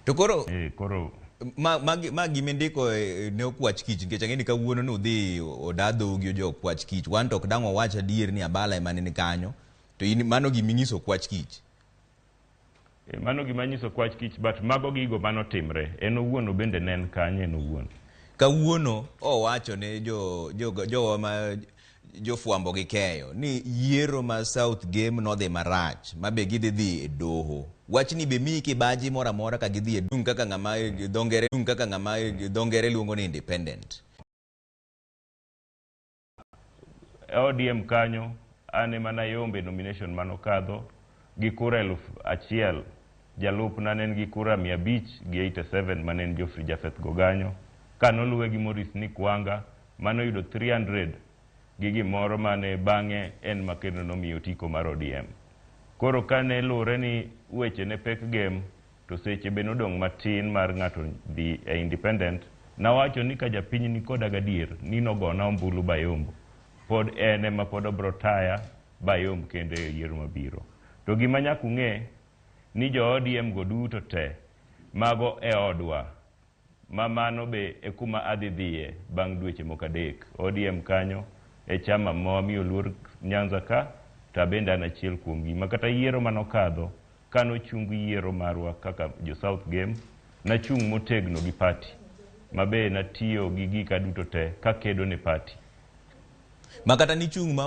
To koro Koro ma gima indiko ne Okwach Kich, nikech ang'e ni kawuono nudhi oda dhogi jo Okwach Kich. Wan to ok dang' wawach adier ni Abala ema ne ni kanyo. To in mano gima inyiso Okwach Kich. Mano gima nyiso Okwach Kich, but mago gigo manotimre. En owuon bende ne en kanyo en owuon. Kawuono owacho ne jo jo jowa ma jofwambo gi keyo ni yiero ma South Gem nodhi marach ma be gidhi dhi e doho. Wachni be miyi kibaji moro amora ka gidhi e dung kaka ng'ama dho ngere dung kaka ng'ama dho ngere luongo ni independent. ODM kanyo an ema nayombe nomination manokadho gi kura 1000. Jalupna ne en gi kura 587 mane en Geoffrey Japheth Goganyo. Ka noluwe gi Maurice Nick Wanga manoyudo 300 gi gimoro mane bang'e en ma kendo nomiyo otiko mar ODM. Koro kane luwre ni weche ne pek gem to seche be nodong' matin mar ng'ato dhi e independent, nawacho ni ka japiny ni koda gadier ni nogona ombulu bayombo, pod en ema pod obro taya bayomb kendo e yiero mabiro. To gima nyaka ung'e ni jo ODM go duto te mago e odwa ma mano be e kuma adhi dhiye bang' dweche moko 3. ODM kanyo e chama ma wamiyo luor Nyanza ka, to abende an achiel kuomgi. Ma kata yiero manokadho, kanochung yiero marwa kaka jo South Gem, nachung' motegno gi party, ma be natiyo gi gika duto te kakedo ne party. Ma kata nichung' ma